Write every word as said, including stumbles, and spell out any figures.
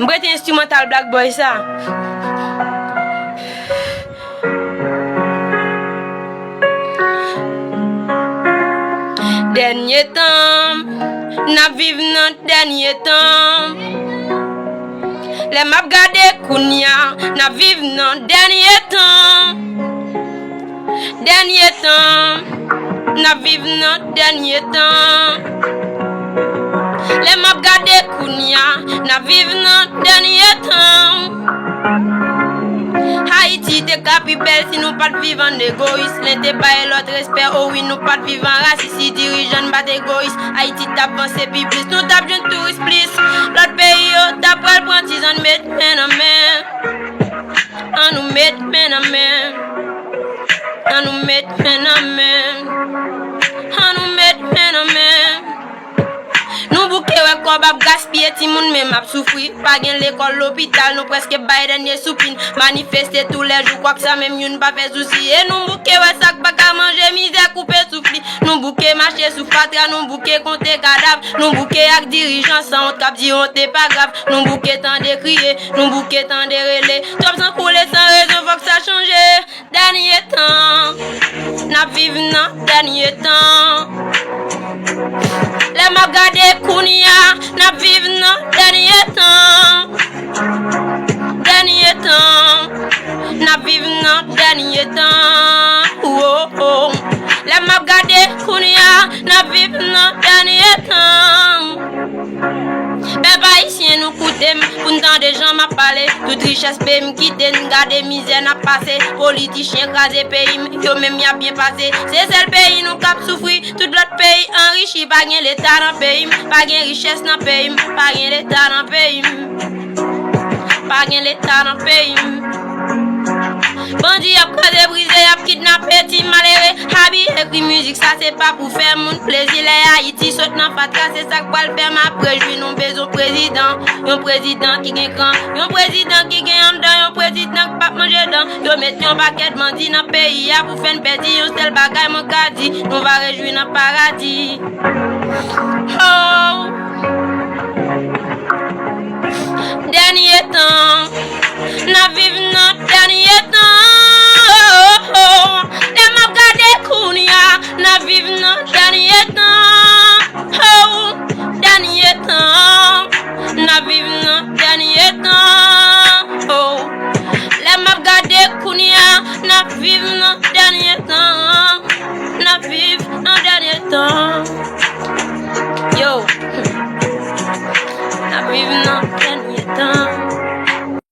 M prete enstrimantal Black Boy sa. Dènye tan, n ap viv nan dènye tan. Lè m ap gade kounya, n ap viv nan dènye tan. Dènye tan, n ap viv nan dènye tan. Lè m ap gade kounya, n ap viv nan dènye tan. Ayiti te ka pi bèl si nou pa t viv an egoyis. Len te bay lòt respè, o wi, nou pa t viv an rasis. Si dirijan n pa t egoyis, Ayiti t ap vanse pi plis. Nou t ap jwenn touris plis. Lòt peyi yo t ap pral pran ti zòn met men nan men. An nou met men nan men. An nou met men nan men. An nou met men nan men. Nou bouke wè kòb ap gaspiye, timoun menm ap soufri. Pa gen lekòl, lopital, nou prèske bay dènye soupi n. Manifeste toulèjou, kwak sa menm youn pa fè sousi. E nou bouke wè sa k pa ka manje, mizè koupe souf li. Nou bouke mache sou fatra, nou bouke konte kadav. Nou bouke ak dirijan sanwont k ap di wont e pa grav. Nou bouke tande kriye, nou bouke tande rele. Twòp san koule san rezon, fòk sa chanje. Dènye tan, n ap viv nan dènye tan. Lè m ap gade kounya, n ap viv nan dènye tan. Dènye tan, n ap viv nan dènye tan. Wo, wo. Lè m ap gade kounya, n ap viv nan dènye tan. Pèp ayisyen, nou koute m pou n tande jan m ap pale. Tout richès peyi m kite n, gade mizè n ap pase. Politichyen kraze peyi m, yo menm y ap byen pase. Se sèl peyi nou k ap soufri, tout lòt peyi anrichi. Pa gen leta nan peyi m, pa gen richès nan peyi m, pa gen leta nan peyi m. Pa gen leta nan peyi m. Bandi ap kraze brize, ap kidnape ti malere. Abi ekri mizik sa se pa pou fè moun plezi. Lè Ayiti sot nan fatra, se sa k pral fè m ap rejwi. Nou bezwen prezidan, yon prezidan ki gen kran, yon prezidan ki gen anndan, yon prezidan k p ap manje dan. Yo met yon pakèt bandi nan peyi a pou fè n pèdi. Yon sèl bagay mwen ka di, nou va rejwi nan paradi. Oh. Dènye tan, n ap viv nan dènye tan. Oh, oh, oh. Lè m ap gade kounya, n ap viv nan dènye tan. Oh, dènye tan, n ap viv nan dènye tan. Oh. Lè m ap gade kounya, n ap viv nan dènye tan. N ap viv nan dènye tan.